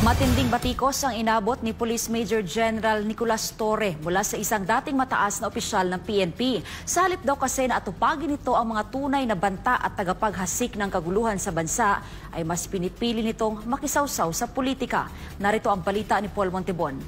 Matinding batikos ang inabot ni Police Major General Nicolas Torre mula sa isang dating mataas na opisyal ng PNP. Sa halip daw kasi na atupagin nito ang mga tunay na banta at tagapaghasik ng kaguluhan sa bansa, ay mas pinipili nitong makisawsaw sa politika. Narito ang balita ni Paul Montebon.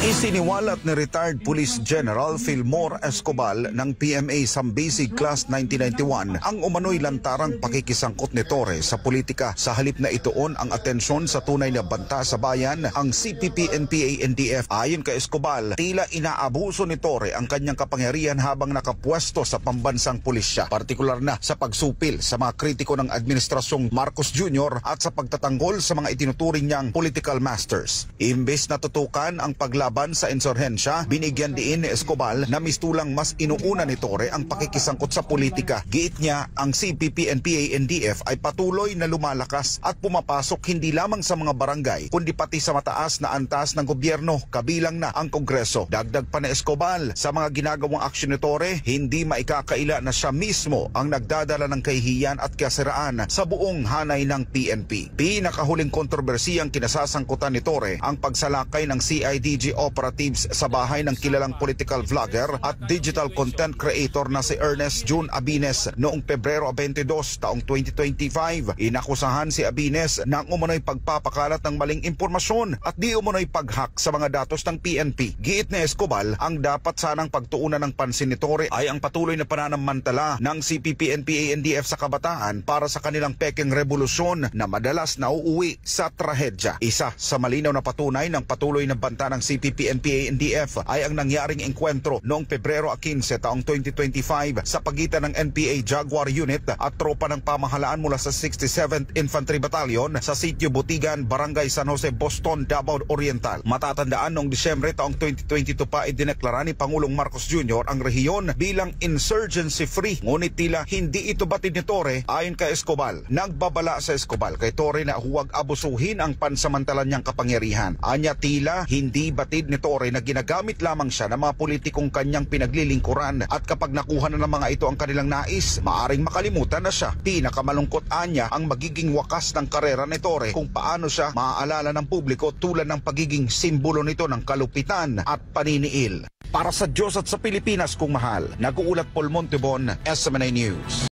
Isiniwalat ni retired Police General Fillmore Escobal ng PMA Sambisig Class 1991 ang umano'y lantarang pakikisangkot ni Torre sa politika. Sa halip na ituon ang atensyon sa tunay na banta sa bayan, ang CPP-NPA-NDF ayon kay Escobal, tila inaabuso ni Torre ang kanyang kapangyarihan habang nakapwesto sa pambansang pulisya, partikular na sa pagsupil sa mga kritiko ng Administrasyong Marcos Jr. at sa pagtatanggol sa mga itinuturing niyang political masters. Imbes na tutukan ang paglaban sa insurhensya, binigyan diin ni Escobal na mistulang mas inuuna ni Torre ang pakikisangkot sa politika. Giit niya, ang CPP-NPA-NDF ay patuloy na lumalakas at pumapasok hindi lamang sa mga barangay, kundi pati sa mataas na antas ng gobyerno, kabilang na ang Kongreso. Dagdag pa ni Escobal, sa mga ginagawang aksyon ni Torre, hindi maikakaila na siya mismo ang nagdadala ng kahihiyan at kasiraan sa buong hanay ng PNP. Pinakahuling kontrobersiyang kinasasangkutan ni Torre ang pagsalakay ng CIDG operatives sa bahay ng kilalang political vlogger at digital content creator na si Ernest June Abines noong Pebrero 22 taong 2025. Inakusahan si Abines ng umano'y pagpapakalat ng maling impormasyon at di umano'y paghack sa mga datos ng PNP. Giit ni Escobal, ang dapat sanang pagtuunan ng pansin ni Torre ay ang patuloy na pananamantala ng CPP-NPA-NDF sa kabataan para sa kanilang pekeng revolusyon na madalas nauuwi sa trahedya. Isa sa malinaw na patunay ng patuloy na banta ng CPP-NPA-NDF ay ang nangyaring engkwentro noong Pebrero 15 taong 2025 sa pagitan ng NPA Jaguar Unit at tropa ng pamahalaan mula sa 67th Infantry Battalion sa Sitio Butigan, Barangay San Jose, Boston, Davao Oriental. Matatandaan noong Disyembre taong 2022 pa idineklara ni Pangulong Marcos Jr. ang rehiyon bilang insurgency-free. Ngunit tila hindi ito batid ni Torre ayon kay Escobal. Nagbabala sa Escobal kay Torre na huwag abusuhin ang pansamantalan niyang kapangyarihan. Anya tila hindi batid ni Torre na ginagamit lamang siya ng mga politikong kanyang pinaglilingkuran at kapag nakuha na ng mga ito ang kanilang nais, maaring makalimutan na siya. Pinakamalungkot anya ang magiging wakas ng karera ni Torre kung paano siya maaalala ng publiko tulad ng pagiging simbolo nito ng kalupitan at paniniil. Para sa Diyos at sa Pilipinas kung mahal, nag-uulat Paul Montebon, SMNA News.